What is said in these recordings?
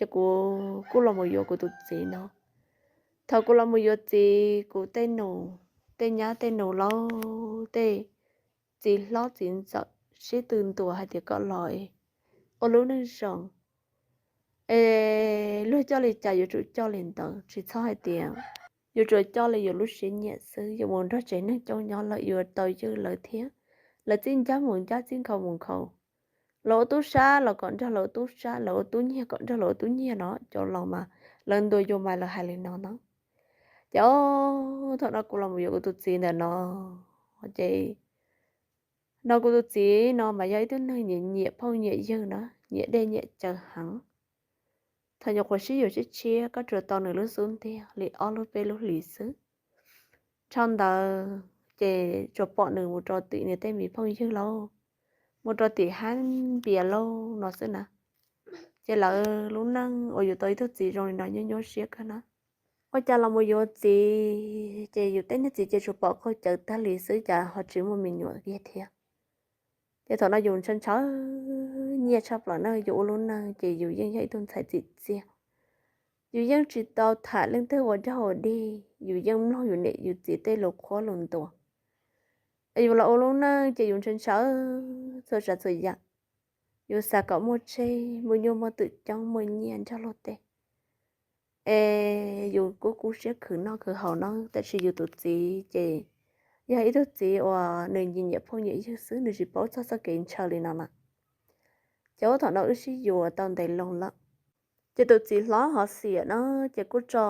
Ces kuv kuj los mus yuav kuv tus txiv no. Thaum kuv los mus yuav txiv, kuv tej nus, tej nyab tej nus laus, tej txiv hlob txiv ntxawm sib tw ntuas hais tias kom los ua lub neej zoo, es luag coj li cas yuav tsum coj li ntawd, tsis txhob hais tias yuav tsum coj li yus lub siab nyiam xwb. Yus mus nrog tsev neeg coob nyob lawm yuav tau ywj lawv thiab. Lawv txij ncab mus ncab, txij nkhaus mus nkhaus. Lawv ua tub sab los kom nrog lawv ua tub sab, lawv ua tub nyiag kom nrog lawv ua tub nyiag no. Cov laus mas lawv ntuas yus mas lawv hais li no ntag. Ces thaum no kuv los mus yuav kuv tus txiv ntawm no, ces no kuv tus txiv no mas yog ib tug neeg nyiam phooj nyiam ywg na, nyiam dej nyiam cawv heev. Thaum nyuam qhuav sib yuav tshiab tshiab, koj tsuas tau nws lub xub ntiag li ob lub peb lub hlis xwb. Dhau ntawd ces tsuas pom nws mus rau tim nws tej me phooj ywg lauj, mus rau tim hab npias lauj no xwb na. Ces lawv lub neej uas yus tau ib tug txiv zoo li no nyuaj nyuaj siab kawg na. Ua cas los mus yuav txiv ces yus tej niag txiv ces tsuas pom qaug cawv tag li xwb, cas ho tsis muaj me nyuam kiag thiab. Ces thaum no yus ntshaw ntshaw nyiaj tshaj plaws na, yus ua lub neej ces yus yeej yog ib tug ntxhais txim txiaj. Yus yeej tsis tau tham leej twg ua dog ua dig, yus yeej mloog yus niam yus txiv tej lus qhuab lus ntuas. Yus los ua lub neej ces yus ntshaw ntshaw txhua tsav txhua yam. Yus xav kom muaj tsheb, muaj nyuj muaj twm coob, muaj nyiaj nrog luag tej, es yus kuj kub siab khwv noj khwv haus no, tab sis yus tus txiv ces yog ib tug txiv uas nws nyiam nyiam phooj nyiam ywg xwb, nws tsis paub txog txoj kev ntshaw li no na. Ces ua thaum no wb sib yuav tau ntev loo lawm, ces tus txiv hlob ho xiam na, ces kuj tso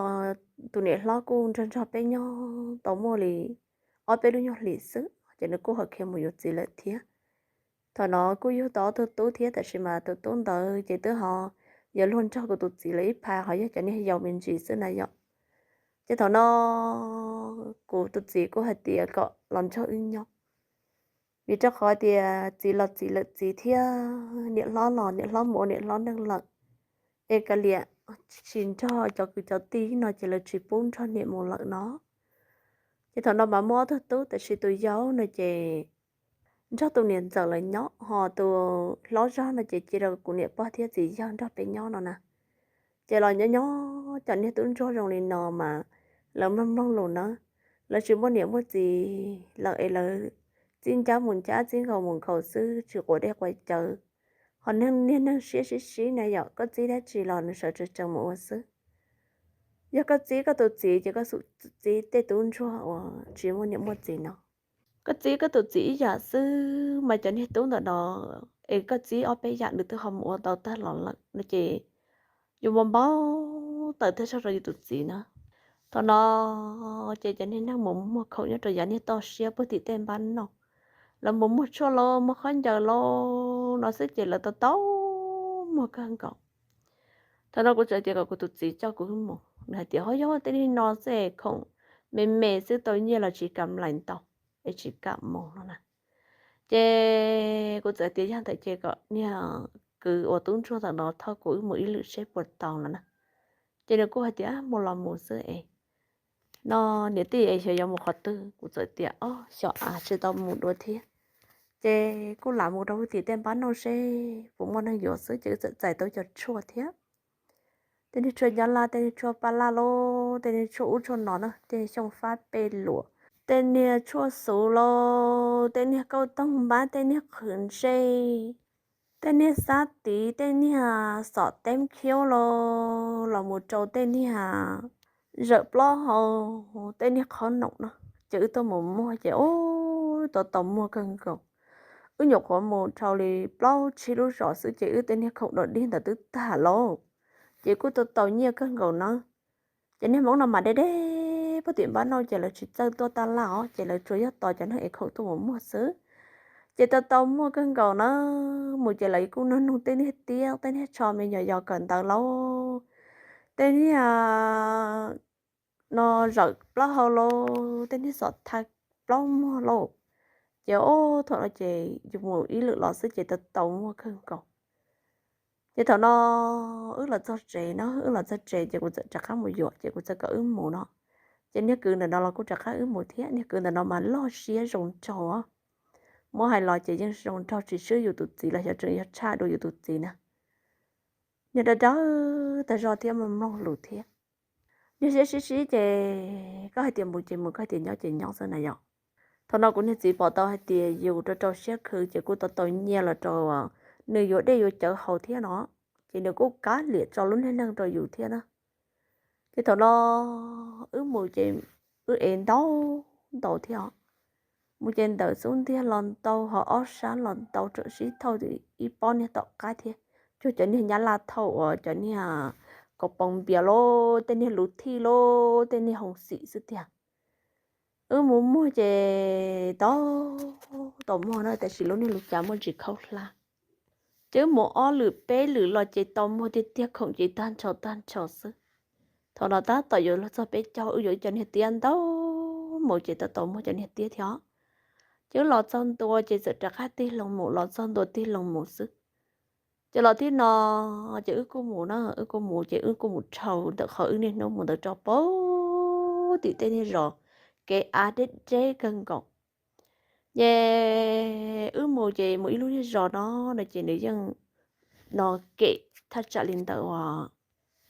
tus niam hlob kuj nrog nrog peb nyob tau muaj li ob peb lub nyuag hlis xwb, ces nws kuj ho khiav mus yuav txiv lawm thiab. Thaum no kuj yug tau ob tug tub thiab, tab sis mas tus tub ntawd ces twb ho yuav luag nrog kuv tus txiv lawv ib phav, ho yog cov niag yau me ntsis xwb na yom. Ces thaum no kuv tus txiv kuj hais tias kom los nrog wb nyob, vim rau qhov tias txiv los txiv lawm txiv thiab, niam hlob los niam hlob mus ua niam hlob neej lawm, es kav liam tsis nrog cov kwv cov tij no ces lawv tsis pub nrog niam mus lawm no. Ces thaum no mas muaj ob tug tub, tab sis tus yau no ces nrog tus niam ntxawm lawv nyob, ho tus hlob zog no ces cia rau kuv niam pog thiab txiv yawg nrog peb nyob no na. Ces los nyob nyob cov niag tub ntsuag zoo li no mas lawv mloog mloog lus na, lawv tsis muaj niam muaj txiv lawm es lawv txij ncab mus ncab, txij nkhaus mus nkhaus xwb, tsis quav dej quav cawv. Ho niag neeg siab sib sib na yom, koj txib dab tsi los nws sawv tsees tsees mus ua xwb. Yog koj txib koj tus txiv ces koj xub txib tej tub ntsuag uas tsis muaj niam muaj txiv no. Koj txib koj tus txiv ib yam xwb mas cov niag tub ntawm no, es koj txib ob peb yam nws twb ho mus ua tau tag los lawm no ces yus npau npau taws thiab tso rau yus tus txiv na. Thaum no ces cov niag neeg mus muag khoom nyob rau yav niag toj siab puag tim tej npab noj, lawv mus muag tshuaj lauj, muag khaub ncaws lauj no xwb ces lawv tau tau muag kawg nkaus. Thaum no kuv txawm tias kom kuv tus txiv coj kuv mus, nws hais tias ho yog tej niag no xwb, khoom me me xwb tau nyiaj los tsis kam lais ntau, es tsis kam mus no na. Ces kuv txawm tias yog ntawm ces kom niag kwv uas tub ntsuag ntawm no thauj kuv wb mus ib lwm seb puas tau no na. Ces nws kuj hais tias mus los mus xwb es no, niam tij es xyov yuav mus qhov twg. Kuv txawm tias o, xyov av tsis tau mus dua thiab. Ces kuj lam mus rau puag tim tej npab noj seb puas muaj neeg yuav xwb, ces wb txawm txais tau cov tshuaj thiab. Tej niag tshuaj nyab laj, tej niag tshuaj paj laj lauj, tej niag tshuaj ub tshuaj no na, tej niag xyoob fab pej luam, tej niag tshuaj xuv lauj, tej niag kauj toog npab, tej niag qhwv ntsej, tej niag xab tiv, tej niag xom teeb khiaub lauj, los mus rau tej niag zawm plaub hau, tej niag qhob noom no, ces wb tuaj mus muag ces ub, tau tau muag kawg nkaus. Wb nyuam qhuav mus dhau li plaub tsib lub zos xwb ces wb tej niag khoom dog dig ntawd twb tag lauj. Ces kuj tau tau nyiaj kawg nkaus na. Ces niag Hmoob no mas deb deb puag tim npab noj ces lawv tsis txawj tuaj taj laj os, ces lawv tsuas yog tos cov neeg ev khoom tuaj mus muag xwb. Ces tau tau muag kawg nkaus na, mus ces lawv kuj nug nug tej niag tiab tej niag tsho me nyuam yos kawm ntawv lauj, tej niag no zawm plaub hau lauj, tej niag xom thawj plaub muag lauj. Ces ub, thaum no ces yus mus ib lwm los xwb ces tau tau muag kawg nkaus. Ces thaum no wb los txog tsev no, wb los txog tsev ces kuv txawm rov qab mus yuam, ces kuv txawm kom wb mus no. Ces niag kwv ntawm no los kuj rov qab wb mus thiab, niag kwv ntawm no mas loj siab zoo nraug. Muab hais los ces yeej zoo nraug tsis swb yus tus txiv los xyov tseem yog tshaj dua yus tus txiv na. niag dawb dawb tag zog thiab mloog mloog lus thiab. Niag siab sib sib ces koj hais tias mus ces mus, koj hais tias nyob ces nyob xwb na yom. Thaum no kuv niag txiv pom tau hais tias yus rau rau siab khwv ces kuj tau tau nyiaj los rau nws yuav dej yuav cawv haus thiab no, ces nws kuj kav liam tso lub niag neej rau yus thiab na. Ces thaum no wb mus ces wb ev ntau ntau thiab os. Mus ces ntawm xub ntiag los ntau, ho ob sab los ntau, tseem sib thauj ib pob niag tom qab thiab, cuag cov niag nyab laj thauj uas cov niag kaus poos npias lauj, tej niag luv thij lauj, tej niag hoos xim xwb tiag. Wb mus muag ces tau tau muag na, tab sis lub niag lub cav muaj ntsis khaub hlab. Ces wb mus ob lwm peb lwm los ces tau muag tiag tiag, khoom ces tag nrho tag nrho xwb. Thaum no tab tom yuav luag txog peb caug, wb yuav ib co niag tiab ntau mus ces tau tau muag cov niag tiab thiab. Ces wb los txog ntua ces txawm rov qab tig loo mus, los txog ntua tig loo mus xwb. Ces los tib no ces wb kuj mus na, wb kuj mus ces wb kuj mus dhau ntawm qhov wb niaj hnub mus ntawd rau pem tim tej niag zos kev av deb deb kawg nkaus. Ces wb mus ces mus ib lub niag zos no, no ces nws yeej no kem thaj tsam li ntawd uas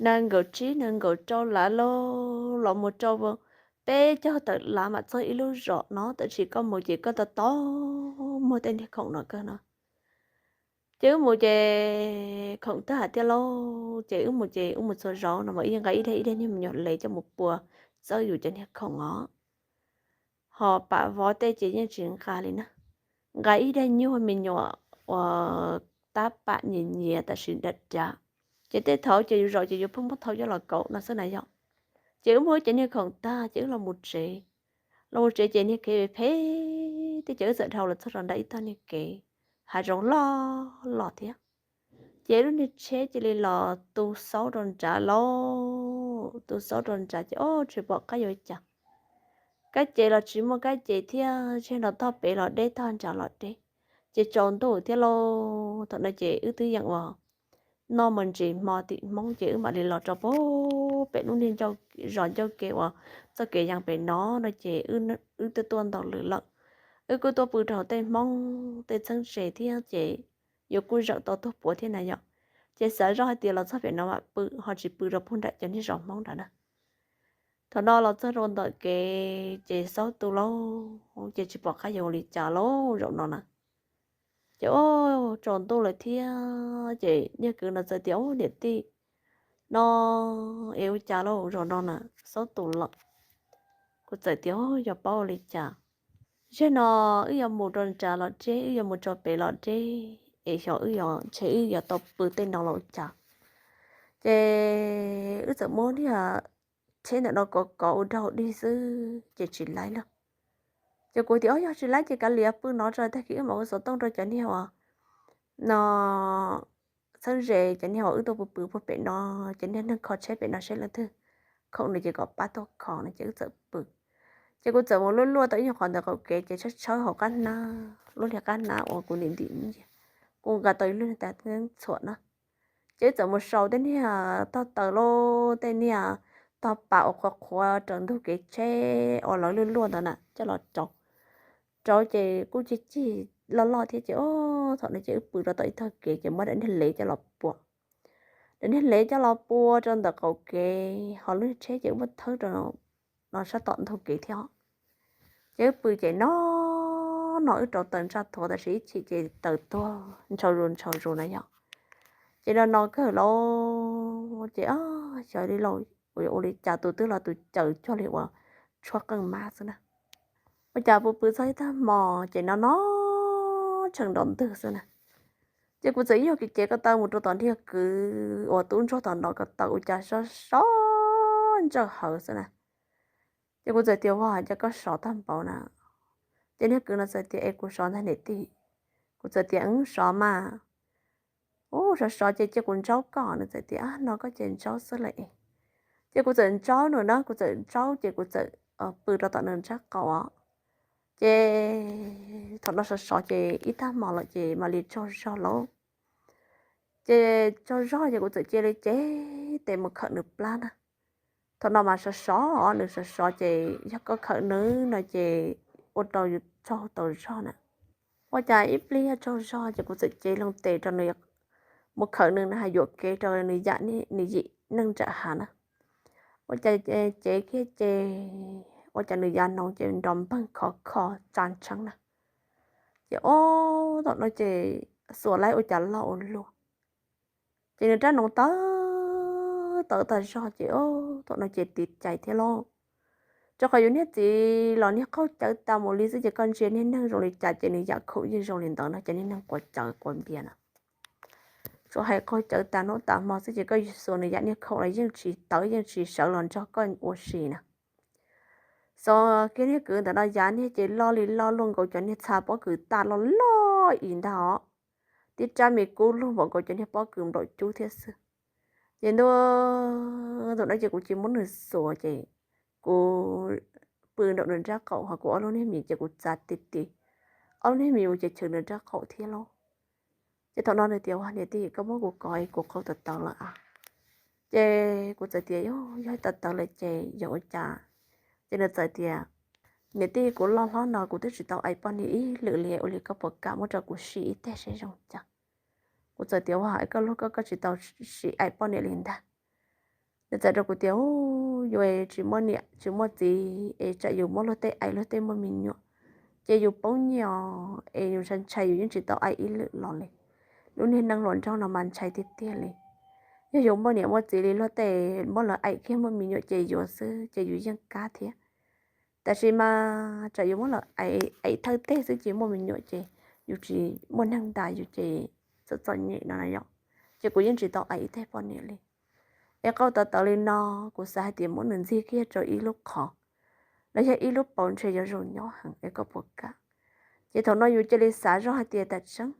nees nkaum tsib nees nkaum rau lav lauj, los mus rau peb caug tawm lav mam txog ib lub zos no, tab sis koj mus ces koj tau tau muag tej niag khoom no kawg no. Ces wb mus ces khoom tag hais tias lauj, ces wb mus ces wb mus txhua zaus no mas wb yeej nqa ib daim ib daim nyuag me nyuam lev coj mus pua txawb yus cov niag khoom os. Ho pam vov tej ces yeej tsis nqa li na, nqa ib daim nyuag me nyuam uas tab pam nyias nyias tam sim dav dav. Ces tej thaum ces yus zaum ces yus pheej muab thau coj los kaum no xwb na yom. Ces wb muab cov niag khoom tag ces wb los mus tsev. Los mus tsev ces niag kev phem phem, ces wb txawm dhau los txog rau nram ib tog niag kev hav zoov loj los thiab. Ces lub niag tsheb cia li los tu xaub rau nrad lauj, tu xaub rau nrad ces ob tsis pom qab yuav cas. Kab ces los tsis muaj kab ces thiab, tseg no tog pem los deb tog nrad los deb, ces tsaus ntuj thiab lauj. Thaum no ces wb twb yeej uas noj mus ntsis hmo tim Hmoob ces wb mam li los rau pem lub niag zos ncauj ke uas txoj kev yees pem no no ces wb twb tuaj ntau lwm lawm. Wb kuj tuaj pw rau hauv tej Hmoob tej txheeb ze thiab ces yuav kuj zawm tau tuag puav thiab na yom. Ces xav zoj hais tias los txog pem no mam pw, ho tsis pw rau puag nram cov niag zos Hmoob nrad na. Thaum no los txog rau ntawm kev ces xaub tu lauj, ces tsis pom qab yuav ua li cas lauj zaum no na. Ces tsaus ntuj lawm thiab ces niag kwv no txawm tias, Ub niam tij, no es ua cas lauj zaum no na, xaub tu lawm. Kuv txawm tias, Yog paub ua li cas, zaum no wb yuav mus rau nrad los deb, wb yuav mus rau pem los deb, es xyov wb yuav, ntshe wb yuav tau pw tej no los ua cas. Ces wb txawm muab niag tsheb ntawm no kov kov ua daug dig xwb ces tsis laib lawm. Ces kuv tias, Yog tsis laib ces kav liam pw no tso, tag kis wb mam ua xov tooj rau cov niag uas no txheeb ze, cov niag uas wb tuaj pw pw puag pem no, cov niag neeg kho tsheb pem no seb leej twg khoom nws ces kom pab tuaj kho no ces wb txawm pw. Ces kuv txawm mus luaj luaj tau ib nyuag qhov ntawm qaum kev ces tshawb tshawb hauv qab hnab, lub niag qab hnab uas kuv ntim ntim nciag, kuv nqa tau ib lub niag tab txhuam na. Ces wb txawm mus sau tej niag tog taws lauj, tej niag tog pas uas qhuav qhuav raws ntug kev tsheb uas lawv luaj luaj ntawd na coj los rauv. Rauv ces kuj cig cig loj loj thiab ces thaum no ces wb pw rau tom ib tog kev ces muab daim niag lev coj los pua. Daim niag lev coj los pua rau ntawm qaum kev, ho lub niag tsheb ces wb muab thawb rau no sab tom ntug kev thiab. Ces wb pw ces no, no wb rauv taws ntsaj thuav tab sis ib chim ces taws tuag ntshaus zus ntshaus zus na yom. Ces no no kawg lauj, ces xyov li lauj, ua li cas tus twb los tus caws cuag li uas tshuab qeej mab xwb na. Ua cas pw pw txog ib tag hmo ces no no tshee nrov ntwg xwb na. Ces kuv txawm yog kev cev ko taw mus rau tom niag kwv uas tub ntsuag tom no ko taw, ua cas sov sov ntsawj hawv xwb na. Ces kuv txawm tias, Ua cas koj sov tag npaum na? Ces niag kwv no txawm tias, Es kuv sov ntag niam tij. Kuv txawm tias, Wb sov mas. Ub, sov sov ces cia kuv ntsaub koj. Nws txawm tias, No koj ces ntsaub xwb lawm es. Ces kuv txawm ntsaub nws na, kuv txawm ntsaub ces kuv txawm pw rau tom nws ntsab qaum os. Ces thaum no sov sov ces ib tag hmo lawm ces mam li tsaug zog lauj. Ces tsaug zog ces kuv txawm cia li cev tes mus khawm nws plab na. Thaum no mas sov sov, nws sov sov ces yog koj khawm nws no ces ua rau yus tsaug tau zog na. Ua cas ib pliag yog tsaug zog ces kuv txawm cev loo tes rau nws mus khawm nws na, yuam kev rau nws yam nws yim neej nram hav na. Ua cas cev kiag ces ua cas nws yav noov ces nrov npeeg khov kho tsa tshee na. Ces ob tom no ces xuas laib ua cas loj ua luaj, ces nws rab noov tawv tawv tag zog ces ob tom no ces tiv cais thiab lauj. Rau qhov yus niag txiv los niag qaug cawv tas mus li xwb ces koj ntsia niag neeg zoo li cas ces nws yam khoom yeej zoo li ntawd no, ces niag neeg quav cawv quav npias na. Tsuas hais qaug cawv tas hnub tas hmo xwb ces koj xuas nws yam niag khoom los yeej tsis tawv yeej tsis sawv los nrog koj ua si na. Xos kiag niag kwv ntawm no yav niag ces loj li loj luaj nkaus cov niag txha pob kws taj loj loj ib ntag os. Tib rab me kub lug npaum nkaus cov niag pob kws nplaum cub thiab xwb. Ces ntu, ntu no ces kuv cia muab nws xuas ces kuv pw nraum nws nrab qaum ho kuv ob lub niag mis ces kuv txav ti ti ob lub niag mis mus ces chwv nws nrab qaum thiab lauj. Ces thaum no nws tias, Ua niam tij, koj muab kuv kov es kuv qaug tawv tawv lawm a. Ces kuv txawm tias, Yog tawv tawv lawm ces yog ua cas? Ces nws txawm tias, Niam tij, kuv loj hlob no kuv twb tsis tau aim poj niam ib lwm li, ua li koj puas kam muab rau kuv sim ib teg seb zoo cas? Kuv txawm tias, Ua, koj luag koj, koj tsis tau sim aim poj niam li ntag. Nws txawm rau kuv tias, Yus tsis muaj niam tsis muaj txiv es tsam yus muab luag tej aim luag tej muaj me nyuam ces yus poob nyiaj os, es yus ntshai ntshai yus yeej tsis tau aim ib lwm los li. Lub niag neej hluas nraug no mas ntshai tiag tiag li. Yog yus muaj niam muaj txiv li luag tej muab lawv aim kiag muaj me nyuam ces yuav xwb ces yus yeej kab thiab. Tab sis mas tsam yus muab lawv aim thawj teg xwb ces muaj me nyuam ces yus tsis muaj neeg ntas yus ces txom txom nyem no na yom. Ces kuv yeej tsis tau aim ib teg poj niam li. Es qaug tawv tawv li no, kuv xav hais tias muab nws ntxig kiag rau ib lub qhov los yog ib lub paus ntshe yuav zoo nyob heev es koj puas kam? Ces thaum no yus cia li xav zoj hais tias tam tseeb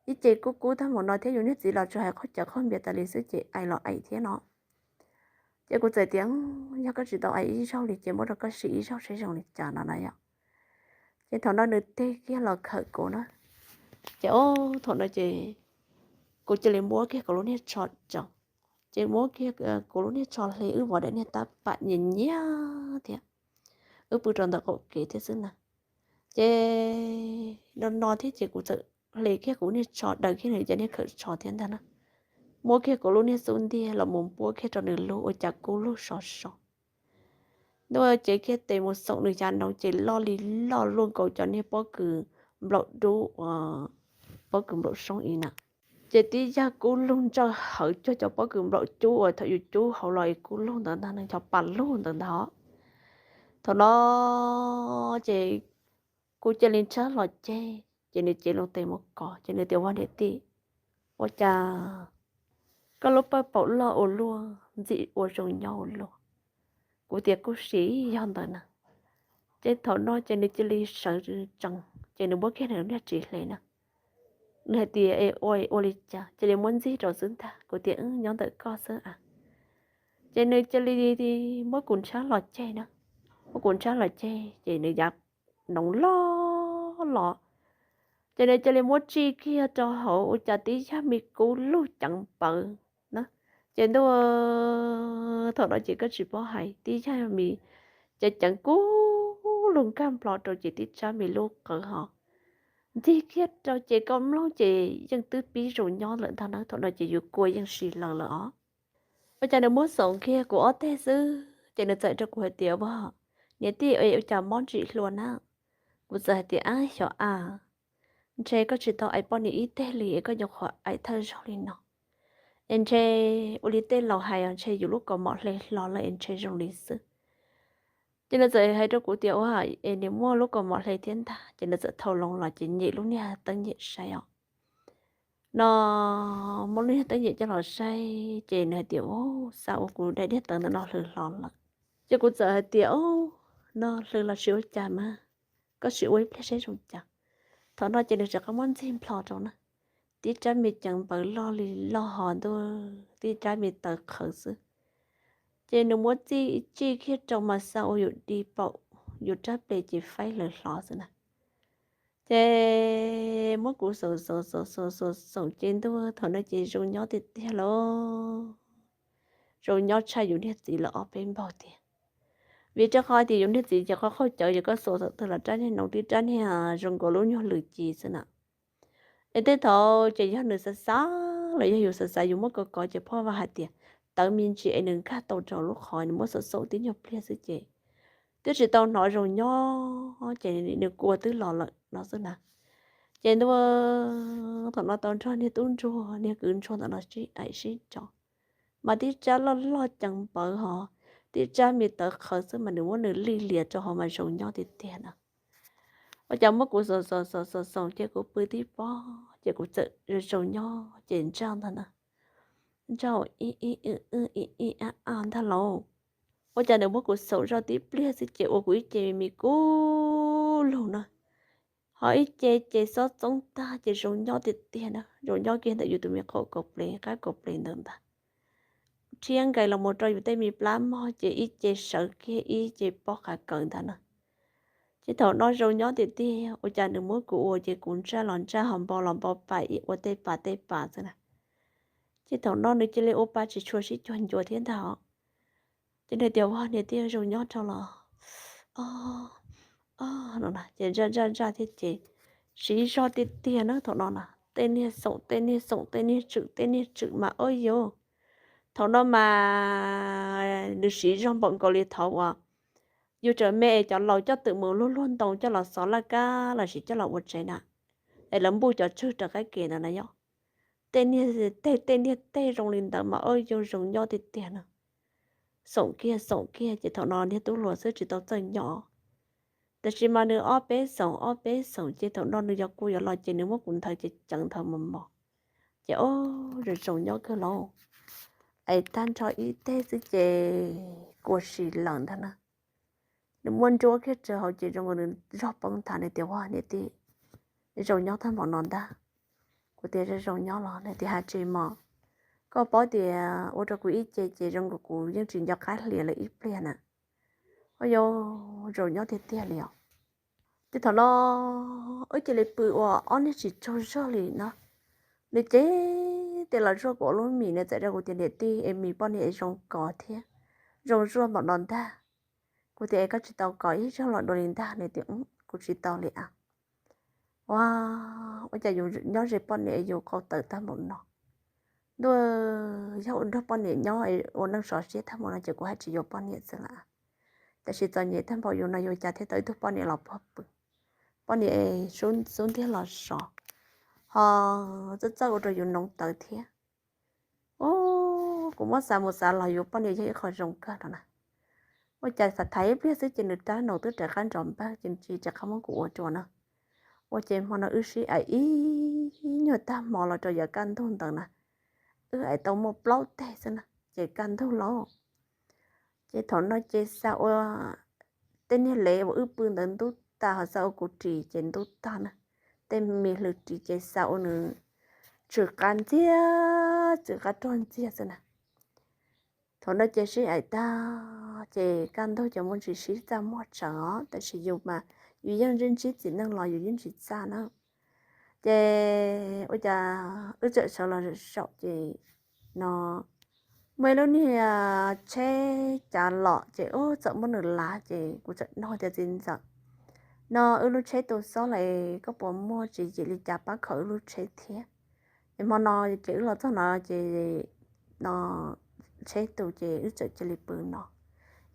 ib ce kub kub tag mus no thiab yus niag txiv los tsuas hais qaug cawv qaug npias tas li xwb ces aim los aim thiab no. Ces kuv txawm tias, Yog koj tsis tau aim ib zaug li ces muab rau koj sim ib zaug seb zoo li cas no na yom. Ces thaum no nws tig kiag los khawm kuv na. Ces ob thaum no ces kuv cia li muab kiag kuv lub niag tsho tso. Ces muab kiag kuv lub niag tsho hle wb vov daim niag tab pam nyias nyias thiab, wb pw rau ntawm qaum kev thiab xwb na. Ces no no thiab ces kuv txawm hle kiag kuv niag tsho daws kiag nws cov niag khawm tsho thiab ntag na. Muab kiag kuv lub niag xub ntiag los mus npuab kiag rau nws lub ua cas kub lug sov sov. Ntuj, ces kiag tes mus xoom nws xyav noov ces loj li loj luaj nkaus cov niag pob kws nplaum dub, pob kws nplaum soob ib na. Ces tib yag kub lug ntsawj hawv cuag cov pob kws nplaum cub uas thaum yus cub hauv los es kub lug ntawd ntag, nws cov pas lug ntawd ntag. Thaum no ces kuv cia li nrhab hlo ceg, ces nws cev loo tes mus kov, ces nws tias, Ua niam tij, ua cas koj lub paj paum loj ua luaj ntxim ua zoo nyob ua luaj? Kuv tias, Kuj sim yog ntawd na. Ces thaum no ces nws cia li sawv tsees, ces nws muab kiag nws niag ris hle na. Nws hais tias, Es ua, ua li cas? Cia li muab ntxig rau xwb ntag. Kuv tias, Wb nyob ntawm koj xwb a. Ces nws cia li muab kuv nrhab hlo ceg na. Muab kuv nrhab hlo ceg ces nws yav noov loj los, ces nws cia li muab tsij kiag rau hauv ua cas tib yag me kub lug ceev pawv na. Ces ntuj, thaum no ces koj tsis paub hais, tib yag me ceev ceev kub lug nkag nplo rau ces tib tsab me lub qawv ho ntxig kiag rau ces koj mloog ces yeej twb pib zoo nyob lawm ntag na. Thaum no ces yus kua yeej si laws lawm os. Ua cas nws muab xoom kiag kuv ob teg xwb ces nws txawm rau kuv hais tias, Ua, niam tij, ua cas mob ntsim hlua na? Kuv txawm hais tias, Ab xyov a, ntshe koj tsis tau aim poj niam ib teg li es koj nyuam qhuav aim thawj zaug li no. Es ntshe ua li tej laus hais os, ntshe yus lub kaus mom hle hlo lawm es ntshe zoo li xwb. Ces nws txawm hais rau kuv tias, Ua, es nws muaj lub kaus mom hle thiab ntag. Ces nws txawm thau loo los ces nyem lub niag teeb nyem saib os. No muab lub niag teeb nyem coj los saib ces nws hais tias, Ub, xa ua kuv daim niag tawv ntawm no hlws hlo lawm. Ces kuv txawm hais tias, Ub, no hlws los tsis ua cas mas, koj sim ua ib pliag seb zoo cas. Thaum no ces nws rov qab muab ntxig nplho rau na. Tib rab me ceev npawv loj li loj ho ntuj, tib rab me tawv qhawv xwb. Ces nws muab txij tsij kiag rau mas xa ua yus di paum, yus rab ples ces faib hlawv hlo xwb na. Ces muab kuv xoom xoom xoom xoom xoom xoom ces ntuj, thaum no ces zoo nyob tiag tiag lauj. Zoo nyob tshaj yus niag txiv lawv ob peb npaug tiag. Vim rau qhov tias yus niag txiv ces qhov qaug cawv ces koj xuas thaum twg los rab niag noov tib rab niag zoo nkaus lub nyuag lws ci xwb na. Es tej thaum ces yog nws xav xav Los yog yus xav xav yus muab kov kov ces phoj vaj hais tias tawv me ntsis es nws nkag tau rau lub qhov, nws muab xaum xaum tib nyuag pliag xwb ces twb tsis tau hnov zoo nyob ces nws kua twb los lawm no xwb na. Ces ntua thaum no tau nrog niag tub ntsuag niag kwv ntsuag ntawm no sib aim sib nco, mas tib tsab loj loj ceev npawv hos tib tsab me tawv qhawv xwb mas nws muab nws lij lias rau hauv mas zoo nyob tiag tiag na. Ua cas muab kuv xaum xaum xaum xaum xaum ces kuv pw tib pob ces kuv txawm zoo zoo nyob ces ntsaj ntag na. Ntsaj ib ib ib ib ib ib ab ab ntag lauj. Ua cas nws muab kuv xaum zoj tib pliag xwb ces ua kuv ib ce me me kub lug na. Ho ib ce ces xob txoob tag ces zoo nyob tiag tiag na, zoo nyob kiag ntawm yus tus me qau kaus ples qab kaus ples ntawd ntag. Rhiab nkais los mus rau yus tej me plab mog ces ib ce sawv kiag ib ce pob qav kaws ntag na. Ces thaum no zoo nyob tiag tiag ua cas nws muab kuv ua ces kuv ntsaj los ntsaj ho npo los npo pas ib ua tej pas tej pas xwb na. Ces thaum no nws cia li ua pa tsis tshua sib cuag ncua thiab ntag os. Ces nws tias ua niam tij zoo nyob rau los o o no ces ntsaj ntsaj ntsaj thiab ces siv zog tiag tiag na thaum no na, tej niag xoom tej niag xoom tej niag tswm tej niag tswm mas o yus. Thaum no mas nws siv zog npaum nkaus li thaum uas yus tseem me es cov laus coj twm mus luag luag ntoo coj los xov laj kab los sis coj los ua tsev na, es lawv npuj cov tswg rau qab ke ntawd na yom. Tej niag teg tej niag teg zoo li ntawd mas o yus zoo nyob tiag tiag na. Xoom kiag xoom kiag ces thaum no niag tub hluas xwb tsis tau txawj nyob. Tab sis mas nws ob peb xoom ob peb xoom ces thaum no nws yuav kua yuav los ces nws muab kuv nthawv ces ceev nthawv mos mos. Ces o zoo zoo nyob kawg lauj. Es tag nrho ib teg xwb ces kua si lawm ntag na. Nws muab nruab kiag rau hauv ces zoo nkaus nws zog poob nthav, nws tias ua niam tij zoo nyob tag npaum no ntag. Kuv tias zoo zoo nyob los nws tias hais tsis mos, koj paub tias ua rau kuv ib ce ces zoo nkaus kuv yeej tsis nco qab hlias lawm ib pliag na. O yus zoo nyob tiag tiag li os. Ces thaum no wb cia li pw ua ob niag tsis tsaug zog li no. Nws ces tias los zuaj kuv ua lub mis, nws txawm rau kuv tias niam tij es mis poj niam zoo kos thiab zoo zuaj npaum no ntag. Kuv tias es koj tsis tau kos ib zaug los dua li ntag? Nws tias kuv tsis tau li a. Ua, ua cas yus nyob ze poj niam yus qau tawv tag npaum no. Ntuj, yog ua nrog poj niam nyob ua neej sov siab tag npaum no ces kuv haj tsis yuav poj niam xwb lawm. Tab sis txom nyem tag npaum yus no yus cas thiaj tau ib tug poj niam los puag pw. Poj niam xub ntiag los sov, ho txawj txawj ua rau yus noov tawv thiab. Kuv muab xav mus xav los yus poj niam yog ib qho zoo kawg no na. Ua cas xav thaiv ib pliag xwb ces nws rab noos twb raws qab nrov npawg ces nws cia li rov qab muab kuv ua rua na. Ua ces hmo no wb sib aim ib nyuag tag hmo los rau yav kaj ntug ntawd na, wb aim tau muaj plaub teg xwb na ces kaj ntug lauj. Ces thaum no ces xa ua tej niag lev uas wb pw ntawd ntub tag, ho xa ua kuv ris ces ntub tag na. Tej me hlwb ris ces xa ua nws tsw qab ntxiag, tsw qab rog ntxiag xwb na. Thaum no ces sib aim tag ces kaj ntug ces muaj ntsis sib txaj muag tsawv os, tab sis yus mas yus yeej ntsib txiv neej los yus yeej tsis txaj na. Ces ua cas wb txawm sawv los saum ces no muaj ib lub niag tsheb cav lom ces wb txawm muab nws lav ces kuv txawm nug tias txiv ntxawm, no wb lub tsheb tu xob lawm, koj puas muaj tswv yim li cas pab kho wb lub tsheb thiab? Es hmo no ces wb los txog no ces no tsheb tu ces wb txawm cia li pw no,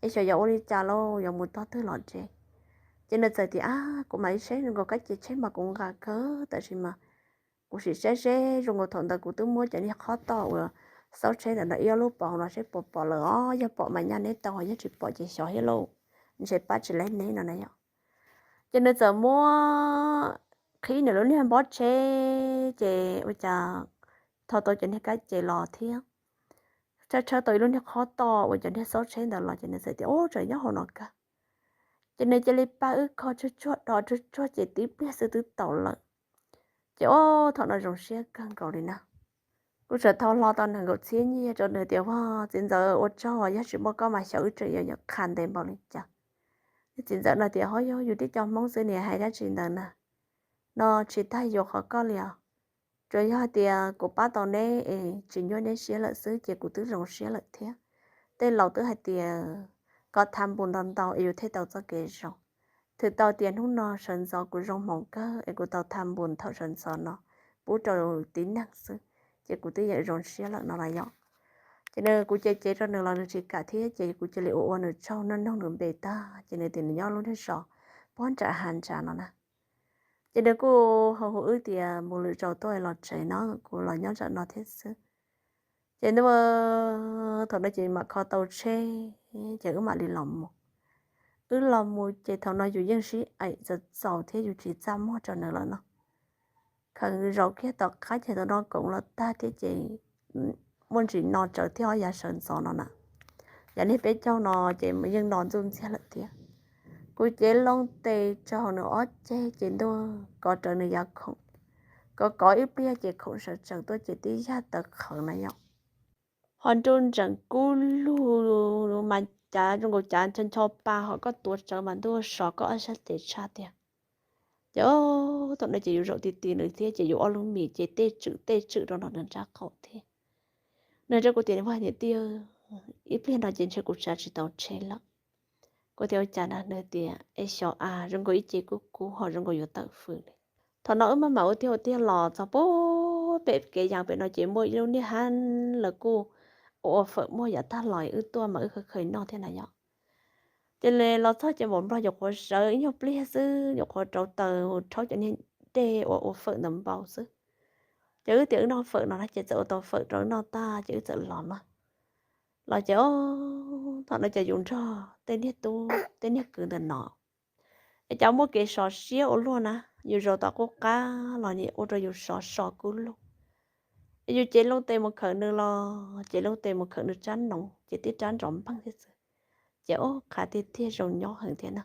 es xyov yuav ua li cas lauj, yuav mus tog twg los tsev. Ces nws txawm tias, ab, kuv mam li saib zoo nkaus kab ce tsheb mas kuv nqa kawg, tab sis mas kuv sim saib seb, zoo nkaus thaum ntawd kuv twb muab cov niag qhob toj uas xauj tsheb ntawm no ib ob lub pov hauv no seb puas pom lawm os, yog pom mas nyaj neb tau, yog tsis pom ces xyov thiab lauj, ntshe pab tsis laib neb no na yom. Ces nws txawm muab qhib nws lub niag npob tsheb ces ua cas thau tau cov niag kab ce los thiab, tshawb tshawb tau ib lub niag qhob toj uas cov niag xauj tsheb ntawd los ces nws txawm tias, ub, tseem nyob hauv no kawg. Ces nws cia li pab wb kho tsuag tsuag do tsuag tsuag ces tib pliag xwb twb tau lawm. Ces ub, thaum no zoo siab kawg nkaus li na. Kuv txawm thau hlo tau nees nkaum txhiab nyiaj rau nws tias, ua txiv ntxawm ua tsaug, yog tsis muaj koj mas xyov wb tseem yuav qha ntev npaum li cas. Txiv ntxawm no tias, ho yog yus tib co Hmoob xwb niam hais dab tsi ntawd na, no tsis tag yuav qhov koj li os. Tsuas yog hais tias kuv pab tau neb es tsis nyuaj neb siab lawm xwb ces kuv twb zoo siab lawm thiab. Tej laus twb hais tias kom tha npus ntau ntau es yus thiaj tau txoj kev zoo. Thwm tau tias hnub no sawv ntxov kuv zoo hmoov kawg es kuv tau tha npus thaum sawv ntxov no pub rau tib neeg xwb. ces kuv twb yeem zoo siab lawm no na yom. Ces nws, kuv cev cev rau nws los nws tsis kam thiab, ces kuv cia li ua ua nws tsaug, nug nug nws npe tag, ces nws tias nws nyob lub niag zos puag nram hav ntsav no na. Ces nws kuj hu hu wb tias mus lwm zaus tuaj los tsev no, kuv los nyob nram no thiab xwb. Ces nws, thaum no ces mam kho tau tsheb, ces wb mam li los mus. Wb los mus ces thaum no yus yeej sib aim txaus txaus thiab yus tsis txaj muag rau nws lawm no. Kheev zaum kiag tom qab ces thaum no koom los tag thiab ces muaj ntsis no tsawv thiab ob yav sawv ntxov no na. Yav niag peb caug no ces yeej no ntxuj ntxiag lawm thiab. Kuv cev loo tes rau nws ob ceg ces ntuj kov rawv nws yav khoom, kov kov ib pliag ces khoom sawv tsees tuaj ces tib yag tawv qhawv na yom. Ho nruj nrees kub lug mas cav zoo nkaus cav ncho ncho pa, ho koj tuav rawv mas ntuj sov koj ob sab tes tshaj tiag. Ces thaum no ces yus zaum ti ti nws thiab ces yus ob lub mis ces tej tswm tej tswm rau nram nws nrab qaum thiab. Nws rau kuv tias, Vaj niam tij, ib pliag no ces ntshe kuv tsav tsis tau tsheb lawm. Kuv tias, Ua cas na? Nws tias, Es xyov a, zoo nkaus ib ce kub kub ho zoo nkaus yuav tawm fws li. Thaum no wb maj mam ua tiag ua tiag los txog pem kev yas pem no ces muaj ib lub niag hab lawv kuj ua ua fawm muaj yam tag los wb tuaj mas wb khaws khaws noj thiab na yom. Ces los txog ces npaum nplog nyuam qhuav sawv ib nyuag pliag xwb, nyuam qhuav rauv taws rhaub cov niag dej uas ua fawm ntawd npau xwb. Ces wb tias wb noj fawm no na ces txawm ua tau fawm rau wb noj tag ces wb txawm los na. Los ces thaum no ces yus nrog tej niag tub tej niag kwv ntawm no es cas muaj kev sov siab ua luaj na, yus zaum tom qub qab los nim ua rau yus sov so kub lug. Es yus cev loo tes mus khawm nws los cev loo tes mus khawm nws rab noov ces tib rab nrov npeeg thiab xwb. Ces ub qhav tiag tiag zoo nyob heev thiab na.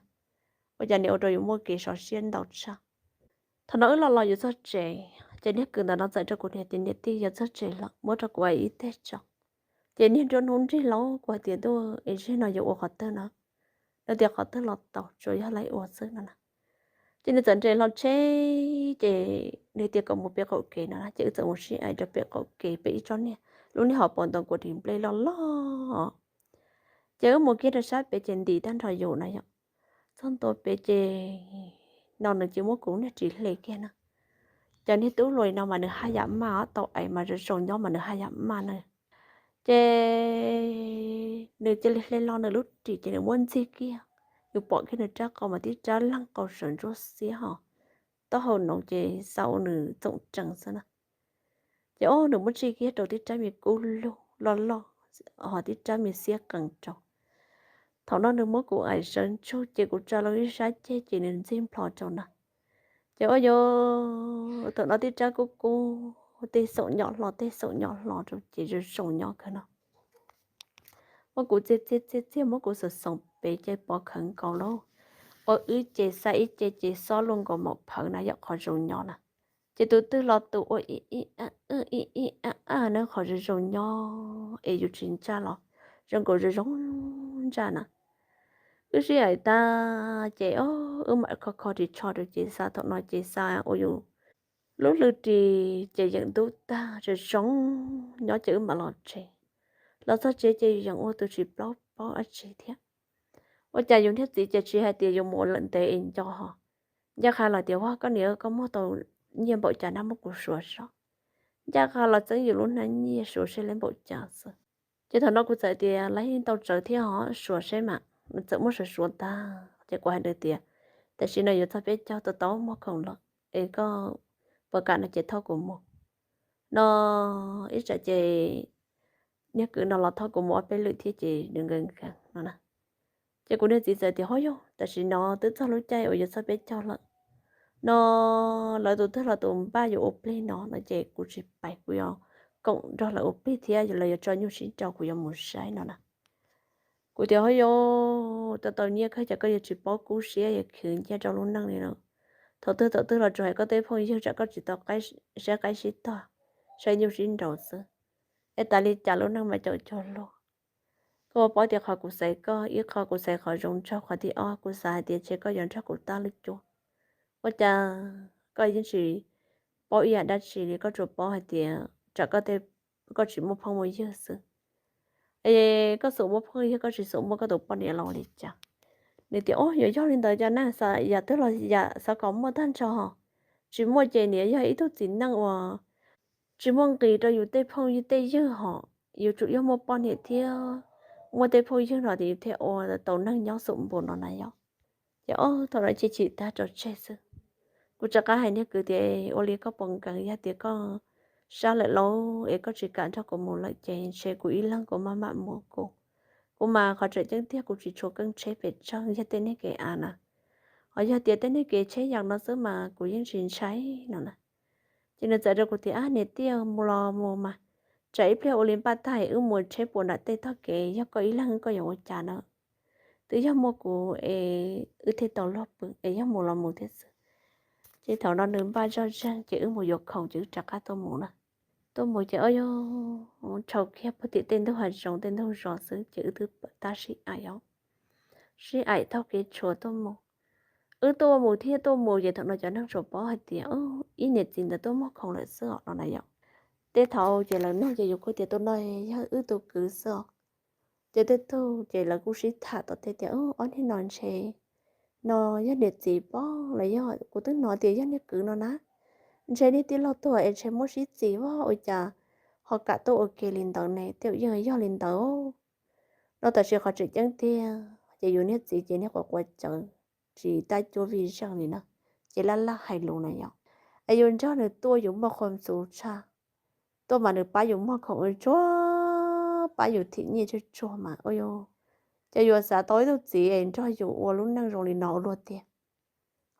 Ua cas nim ua rau yus muaj kev sov siab ntau tshaj. Thaum no wb los los yus txog tsev ces niag kwv ntawm no txawm rau kuv niam tias, Niam tij, yog txog tsev lawm muab rau kuv ib teg tso. Ces niag nruab hnub nrig los kuv hais tias, Ntuj, es zaum no yuav ua qhov twg no? Nws tias, Qhov twg los tau, tsuas yog lawv ua xwb no na. Ces nws txawm nres hlo tsheb ces nws tias kom mus pem qaum kev no na, ces wb txawm mus sib aim rau pem qaum kev pem ib tsob niag, lub niag hauv paus ntoo kuas ris nplej loj loj. Ces wb mus kiag rau sab pem ces ntim tag nrho yus na yom. Txog ntua pem ces no nws cia muab kuv niag ris hle kiag na. Cov niag tub hluas no mas nws haj yam maj, tau aim mas zoo zoo nyob mas nws haj yam maj na. Ces nws cia li hle hlo nws lub ris ces nws muab ntxig kiag, yus pom kiag nws rab qau mas tib rab leeg qau sawv ntsuab xiab ho taub hau noov ces xav ua nws txoom rees xwb na. Ces ob nws muab tsij kiag rau tib rab me kub lug loj loj, ho tib rab me xiab qees rau. Thaum no nws muab kuv aim sawv ntsug ces kuv tsa loo ib sab ceg ces nws ntxig nplho rau na. Ces ua yus thaum no tib rab kub kub, tej xoom nyo hlo tej xoom nyo hlo rau ces zoo zoo nyob kawg no. Muab kuv txiag txiag txiag txiag muab kuv xoom xoom pem ces pov khawv nkaus lauj. Ua wb ces xa ib ce ces xob luaj nkaus maum phawv na yom, qhov zoo nyob na. Ces tus twg los tus ua ib ib a ib ib a a na, qhov zoo zoo nyob es yus tsis ntsaj los zoo nkaus zoo zoo ntsaj na. Wb sib aim tag ces wb mam kho kho ris tsho rau ces xa thaum no ces xa ua yus lub hlwb ris ces yeem ntub tag zoo zoo nyob ces wb mam los tsev. Los txog tsev ces yus yeem ua tus tsis paub paub dab tsi thiab. Ua cas yus niag txiv ces tsis hais tias yus mus ua lawm ntev es nco ho ncaj qha los tias, Ua koj niam, koj muag tau nyiaj npaum cas na, muab kuv suav sob. Ncaj qha los txeeb yus lub hnab nyiaj suav seb lawv npaum cas xwb. Ces thaum no kuv txawm tias, Lawv yeej tau tsawv thiab ho, suav seb mas. Nws txawm muab suav suav tag ces kuv hais nws tias, Tam sim no yuav txog peb caug, tau tau muag khoom lawm es koj puas kam no ces thauj kuv mus no. Ib tsam ces niag kwv no los thauj kuv mus ob peb lwm thiab ces nws nkees nkees no na. Ces kuv niag txiv txawm tias, Ho yog tam sim no twb txog lub caij uas yuav txog peb caug lawm no, lawv tus twg los tus npaj yuav ua plig no no ces kuv tsis pais, kuv yuav koom nrog lawv ua plig thiab lawv yuav tso nyuj sib nraus kuv yuav mus saib no na. Kuv tias, Ho yog tau tau nyiaj kawg cas koj yuav tsis paub kub siab yuav khwv nyiaj rau lub neej li no. Thaum twg thaum twg los tsuas hais koj tej phooj ywg tsam koj tsis tau saib qaib sib tog, saib nyuj sib nraus xwb. Es tas li cas lub neej mas caum cuag luag. Koj ua paub tias qhov kuv xaiv koj, ib qho kuv xaiv qhov zoo nraug, qhov thib ob kuv xav hais tias ntshe koj yuav nrog kuv tab lub cuab. Ua cas koj yeej tsis paub ib yam dab tsi li, koj tsuas paub hais tias tsam koj tej, koj tsis muaj phooj muaj ywg xwb. Es koj xum muaj phooj ywg, koj tsis xum muaj koj tus poj niam los li cas? Nws tias, Ub, yuav yog li ntawd cas na, yam twg los yam xav kom muaj tag nrho, tsis muaj ces niam yog ib tug txiv neej uas tsis muaj nqis rau yus tej phooj tej ywg hos, yus tsuas yog muaj poj niam thiab muaj tej phooj ywg no tias yus thiaj ua tau neej nyob xum npus no na yom. Ces ob thaum no chim chim tag rau tseg xwb. Kuv rov qab hais niag kwv tias, ua li koj puas nkees, yog tias koj sab lawm lauj es koj tsis kam nrog kuv mus lawm ces ntshe kuv ib leeg kuv maj mam mus kuv. Kuv mas qhov tseem ceeb tiag kuv tsis tshuav keeb tsheb pes tsawg, yog tej neeg kev av na, ho yog tias tej neeg kev tsheb yees no xwb mas kuv yeej tsis ntshai no na. Ces nws txawm rau kuv tias, ab niam tij, mus los mus mas, tsam ib pliag ua li npaj tag wb mus tsheb puas nram tej tog kev, yog koj ib leeg koj yuav ua cas na. Twb yog muaj kuv es wb thiaj tau luag pw es yog mus los mus thiab xwb. Ces thaum no nws npaj zoj zeeg ces wb mus yuav khoom ces wb rov qab tuaj mus na. Tuaj mus ces ob yog tshau kiag puag tim tej ntug hav zoov tej ntug zos xwb ces wb twb pab tab sib aim os, sib aim taug kev tshuav tuaj mus. Wb tuaj mus thiab tuaj mus ces thaum no cov neeg tsuas paub hais tias ib niam txiv ntawd tuaj muag khoom lawm xwb os no na yom. Tej thaum ces lawv nug ces yus kuj tias tus no yog wb tus kwv xwb os. Ces tej tug ces lawv kuj sib tham tom tej tias ob niag no ntshe no yog niam txiv pob los yog kuv twb hnov tias yog niag kwv no na. Ntshe niag tij laug tuag es ntshe muab sib txis ua cas ho kam tuaj ua ke li ntawd ne, tej zaum yeej yog li ntawd no. Tab sis qhov tseem ceeb tiag ces yus niag txiv ces niag quav quav cawv tsis tab cuab vij zeej li na, ces laj laj hais lus na yom. Es yus nrog nws tuaj yus muaj qhua ntxuv tshaj, tuaj mas nws pab yus muag khoom ua tsuag, pab yus thim nyiaj tsuag tsuag mas ua, ces yus xav tau ib tug txiv es nrog yus ua lub neej zoo li no ua luaj tiag.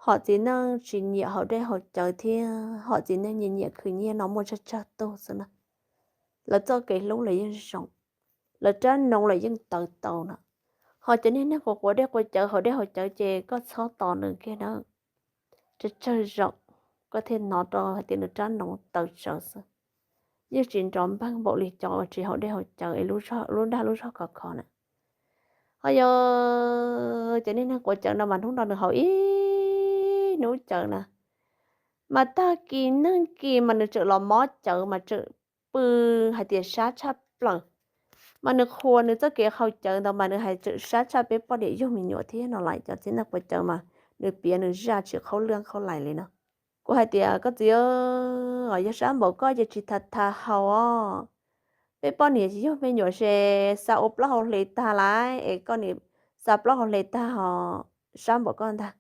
Hom txiv neej tsis nyiam haus dej haus cawv thiab hom txiv neej nyiam nyiam khwv nyiaj no muaj tsawg tsawg tug xwb na. Lawv txoj kev hlub lawv yeej zoo, lawv rab noov lawv yeej taws tau na. Ho cov niag neeg quav quav dej quav cawv haus dej haus cawv ces koj txhob tos nws kiag na. Tsawg tsawg zaus koj thiaj hnov rau hais tias nws rab noov taws tsawv xwb. Yeej tsis nrov npeeg npaum li cov uas tsis haus dej haus cawv es lub dag lub zog khov kho na. Ho yog cov niag neeg quav cawv no mas hnub no nws haus ib hnub cawv na, mas tag kis neeg kis mas nws tseem los mob cawv mas tseem pw hais tias sab tshaj plaws. Mas nws qhuas nws txoj kev haus cawv ntawd mas nws hais tseem sab tshaj peb poj niam yug me nyuam thiab no lawm. Cov txiv neej quav cawv mas nws piav nws zaj tsis qhaub lwj qhaub lais li no. Kuv hais tias koj txiv, yog sab npaum koj ces tsis tham tham haus os. Peb poj niam yug me nyuam ces xa ua plaub hau hle tag lawm es koj nim xa plaub hau hle tag ho sab npaum koj ntag.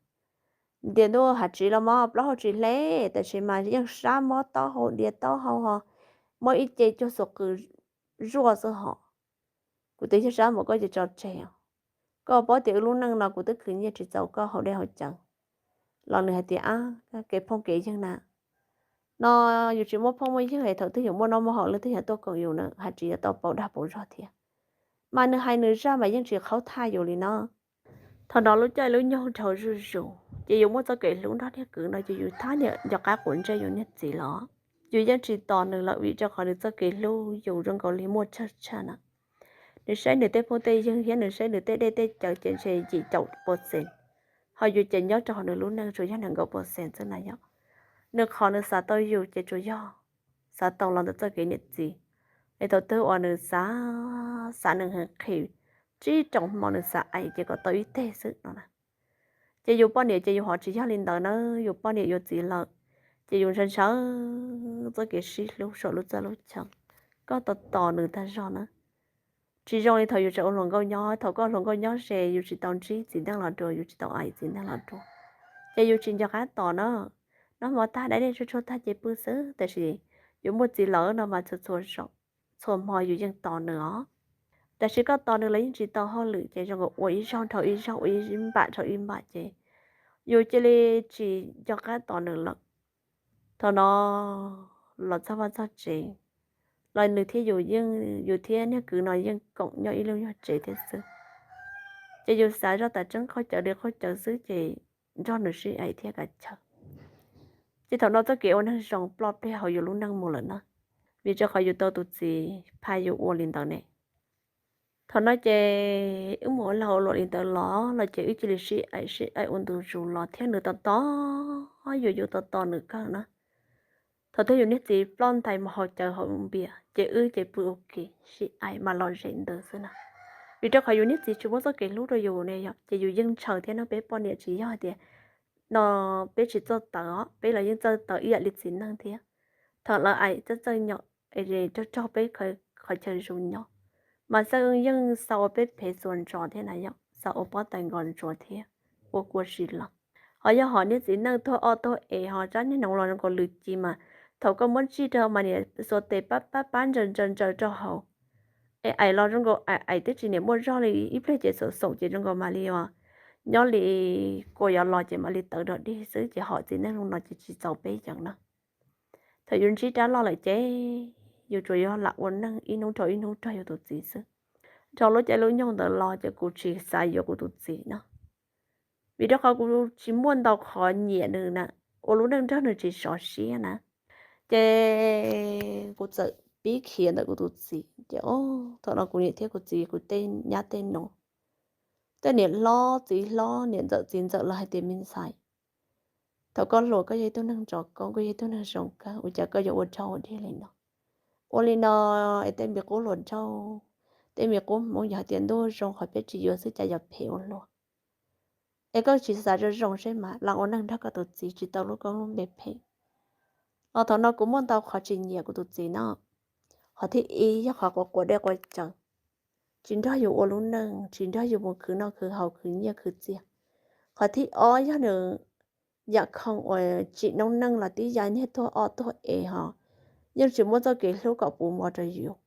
Ntias ntuj hav tsiv los mas plaub hau tsis hle, tab sis mas yeej sab mob taub hau diav taub hau ho, mob ib ce cuag xuas qws zuaj xwb hos. Kuv twb yog sab npaum koj ces tso tseg os. Koj paub tias wb lub neej no kuv twb khwv nyiaj tsis txaus koj haus dej haus cawv. Los nws hais tias ab, kev phooj kev ywg na, no yus tsis muaj phooj muaj ywg es thaum twg yus muaj noj muaj haus leej twg yuav tuaj koom yus na, hais tsis yuav tau pauv dag pauv zog thiab. Mas nws hais nws zaj mas yeej tsis qhaub thaj yus li no. Thaum no lub caij lub nyoog dhau zuj zus ces yus muaj txoj kev hlub nrog niag kwv no ces yus thab niam nco qab quav ntsej yus niag txiv los yus yeej tsis tos nws lawm vim rau qhov nws txoj kev hlub yus zoo nkaus li muaj tsawg tshaj na. Nws saib nws tej phooj tej ywg thiab nws saib nws tej dej tej cawv ces ntshe yim caum percent, ho yus ces nyob rau hauv nws lub neej tsuas yog nees nkaum percent xwb na yom. Nws qhov nws xav tau yus ces tsuas yog xav tau los ntawm txoj kev niam txiv. Es thaum twg uas nws xav, xav nws heev qhis, tsib rooj hmo nws xav aim ces kom tau ib teg xwb no na. Ces yus poj niam ces yus ho tsis yog li ntawd na, yus poj niam yuav txiv lawm ces yus ntshaw ntshaw txoj kev sib hlub saum lub txaj lub chaw, koj tos tos nws tag zog na. Tsis zoo li thaum yus tseem ua hluas nkauj nyob, thaum koj hluas nkauj nyob ces yus tsis tau ntsib txiv neej los dua, yus tsis tau aim txiv neej los dua, ces yus tsis nco qab tos na. Noj hmo tag dab dej tsuag tsuag tag ces pw xwb, tab sis yus muaj txiv lawm no mas txhua txhua hmo yus yeej tos nws os. Tab sis koj tos nws los yeej tsis tau hauj lwm ces zoo nkaus ua ib zaug dhau ib zaug, ua ib npam dhau ib npam ces yus cia li tsis nco qab tos nws lawm. Thaum no los txog vaj txog tsev, los nws thiab yus yeej, yus thiab niag kwv no yeej koom nyob ib lub nyuag tsev thiab xwb. Ces yus xav zoj tas tseeb qaug cawv li qaug cawv xwb ces nrog nws sib aim thiab kav chaw. Ces thaum no txoj kev ua neeg zoo ploj pliag hauv yus lub neej mus lawm na, vim rau qhov yus tau tus txiv phaj yus ua li ntawd ne. Thaum no ces wb mus ua lag ua luam li ntawd los, los ces wb cia li sib aim sib aim ua ntu zus los thiab nws tos tos yus, yus tos tos nws kawg na. Thaum twg yus niag txiv ploj ntais mus haus cawv haus npias ces wb ces pw ua ke sib aim mas lom zem ntawd xwb na. Vim rau qhov yus niag txiv tsis muab txoj kev hlub rau yus ne yom, ces yus yeej ntshaw thiab no. Peb poj niam tsis yog hais tias no peb tsis txawj tawv os, peb los yeej txawj tawv ib yam li txiv neej thiab. Thaum lawv aim txawj txawj nyom es raug raug peb qhov chaw zoo nyob, mas xab yeej xa ua peb phem xuas ntsos thiab na yom, xa ua pob tawv nkos ntsuav thiab ua kua si los. Ho yog hom niag txiv neej tuag o tuag es ho tsab niag noov los zoo nkaus lwm ci mas thaum koj muab tsij rau mas niam xuas tes pab pab pab ntsaws ntsaws ntsaws rau hauv. Es aim los zoo nkaus aim aim twb tsis niam muaj zog li, ib pliag ces xoom xoom ces zoo nkaus mam li os, nyob li kua yuav los ces mam li tawv dog dig xwb, ces hom txiv neej zoo no ces tsis txaus peb yeem na. Thaum yus ntsib rab loj lawm ces yus tsuas yuav lam ua neej ib hnub rau ib hnub rau yus tus txiv xwb. Dhau lub caij lub nyoog ntawd los ces kuv tsis xav yuav kuv tus txiv no, vim rau qhov kuv tsis muaj ntau qhov nyiam nws na, ua lub neej nrog nws tsis sov siab na. Ces kuv txawm pib khiav ntawm kuv tus txiv ces thaum no kuv niam thiab kuv txiv kuv tej nyab tej nus, tej niam hlob txiv hlob niam ntxawm txiv ntxawm los hais tias me ntxhais, thaum koj hluas koj yog ib tug neeg ntso koob, koj yog ib tug neeg zoo kawg, ua cas koj yuav ua dhau ua dig li no? Ua li no es tej me qub hluas nraug, tej me qub hmoob yuav hais tias ntuj zoo qhov peb tsis yuav xwb cas yuav phem ua luaj. Es koj tsis xav zoo zoo seb mas lam ua neej nrog koj tus txiv tsis tau lub koob lub npe phem. Los thaum no kuv muaj ntau qhov tsis nyiam kuv tus txiv no. Qhov thib ib yog qhov quav quav dej quav cawv, tsis nrog yus ua lub neej, tsis nrog yus mus khwv noj khwv haus khwv nyiaj khwv txiaj. Qhov thib ob yog nws yam khoom uas tsim noob neej los tib ya niag tuag o tuag es ho yeej tsis muaj txoj kev hlub kom puv mov rau yus.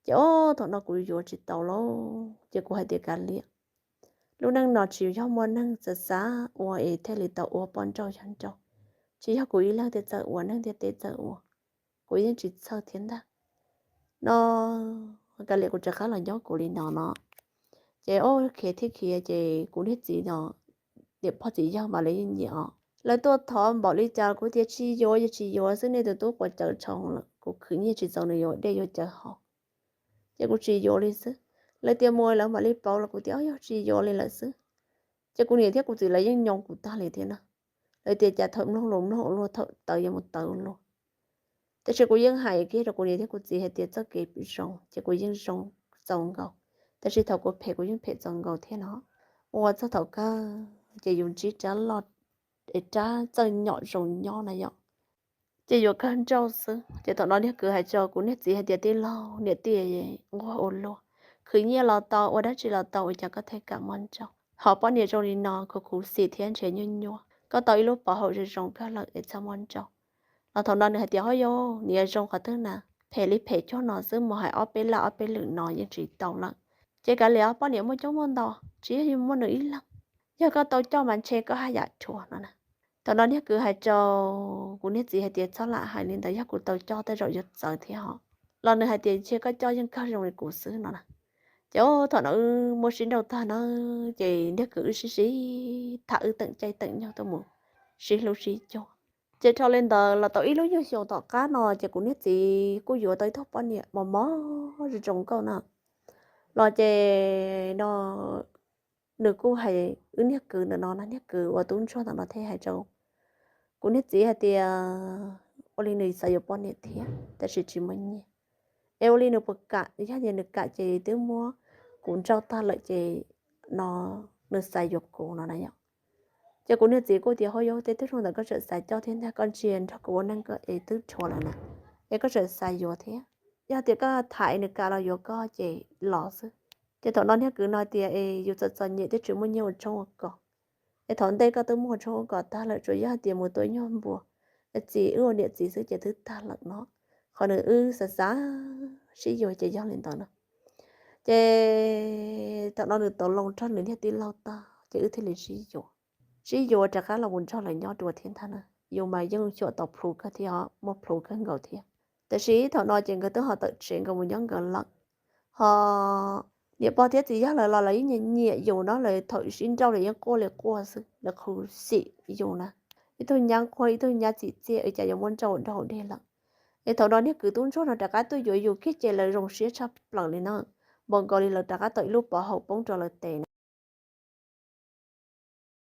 Ces o, thaum no kuv yuav tsis tau lauj, ces kuv hais tias kav liam, lub neej no tsis yog muaj neeg xav xav ua es thiaj li tau ua poj nrauj yawg nrauj, tsis yog kuv ib leeg thiaj txawj ua, neeg thiaj teb txawj ua, kuv yeej tsis txhawj thiab ntag no. Kav liam kuv rov qab los nyob kuv li no no. Ces o, khiav thiab khiav ces kuv niag txiv no, niam pog txiv yawg mas lawv yeej nyiam os, lawv tuaj thov npaum li cas kuv tias tsis yuav yog tsis yuav xwb, nej tus tub quav cawv tshau lawm, kuv khwv nyiaj tsis txaus nws yuav dej yuav cawv haus, ces kuv tsis yuav li xwb. Lawv tias mus lawv mam li pauv los kuv tias o yog tsis yuav li lawm xwb. Ces kuv niam thiab kuv txiv lawv yeej nyoo kuv tag li thiab na. Lawv tias cas thaum mloog los mloog ua luaj, thaum tawv yuav mus tawv ua luaj. Tab sis kuv yeej hais kiag rau kuv niam thiab kuv txiv hais tias txoj kev zoo ces kuv yeej zoo txaus nkaus, tab sis thaum kuv phem kuv yeej phem txaus nkaus thiab no. Ua txog thaum kawg ces yus ntsib rab loj, rab txawj nyom zoo nyob na yom, ces yuav kawg nrauj xwb. Ces thaum no niag kwv hais rau kuv niag txiv hais tias tij laug, niam tij nquag ua luaj, khwv nyiaj los tau, ua dab tsi los tau, ua cas koj thiaj kam muaj nrauj? Ho poj niam zoo li no khuv khuv xim thiab ntshe nyuaj nyuaj, koj tau ib lub pov haum zoo zoo kawg lawm es txhob muaj nrauj. Los thaum no nws hais tias ho yog nws zoo qhov twg na, phem li phem cuag no xwb mus hais ob peb laj ob peb lwm no yeej tsis tau lawm. Ces kav liam, poj niam muaj coob muaj ntau, tsis yog muaj nws ib leeg, yog koj tau coj mas ntshe koj haj yam rhuav no na. Thaum no niag kwv hais rau kuv niag txiv hais tias txhob lam hais li ntawd, yog kuv tau coj tej zaum yuav txawv thiab ho. Los nws hais tias ntshe koj coj yeej kawg zoo li kuv xwb no na. Ces thaum no wb muab sib nrauj tag na, ces niag kwv wb sib sib tham wb teem caij teem nyoog tuaj mus sib hlub sib cuag. Ces dhau li ntawd los tau ib lub nyuag xyoo tom qab no ces kuv niag txiv kuj yuav tau ib tug poj niam mos mos zoo zoo nkauj na. Los ces no nws kuj hais wb niag kwv ntawm no na, niag kwv uas tub ntsuag ntawm no thiaj hais rau kuv niag txiv hais tias ua li nws xav yuav poj niam thiab tab sis tsis muaj nyiaj, es ua li nws puas kam, yog tias nws kam ces twb muab kuv nrauj tag lawm ces no nws xav yuav kuv no na yom. Ces kuv niag txiv kuj tias ho yog tej tub zoo ntawm koj tseem xav coj thiab ntag, koj ntsia nrog kuv ua neej koj es twb rhuav lawm na, es koj tseem xav yuav thiab. Yog tias koj tham es nws kam los yuav koj ces los xwb. Ces thaum no niag kwv no tias es yus txom txom nyem twb tsis muaj nyiaj ua tshoob ua kos, es thaum ntej koj twb muaj ua tshoob ua kos tag lawm, tsuas yog tias mus tua nyuag npua, txiv wb ua niam txiv xwb ces twb tag lawm no. Qhov nws wb xav xav sib yuav ces yog li ntawd no. Ces thaum no nws tau loo nrog nws niag tij laug tag ces wb thiaj li sib yuav. Sib yuav rov qab los mus nrog lawv nyob dua thiab ntag na. Yus mas yeej xyuam tau plhus kawg thiab, muaj plhus kawg nkaus thiab. Tab sis thaum no ces nkawd twb ho tawm tsev nkawd mus nyob nkawd lawm. Ho niam pog thiab txiv yawg lawv los lawv yeej nyiam nyiam yus no, lawv thaum sib nrauj lawv yeej quaj li quaj xwb, lawv khuv xim yus na. Ib tug nyab nquag ib tug nyab txim txiaj, ua cas yuav muaj nrauj ua dog ua dig lawm. Es thaum no niag kwv tub ntsuag no rov qab tuaj yuav yus kiag ces lawv zoo siab tshaj plaws li na, npaum nkaus li lawv rov qab tau ib lub pov haum poob rau lawv tes na.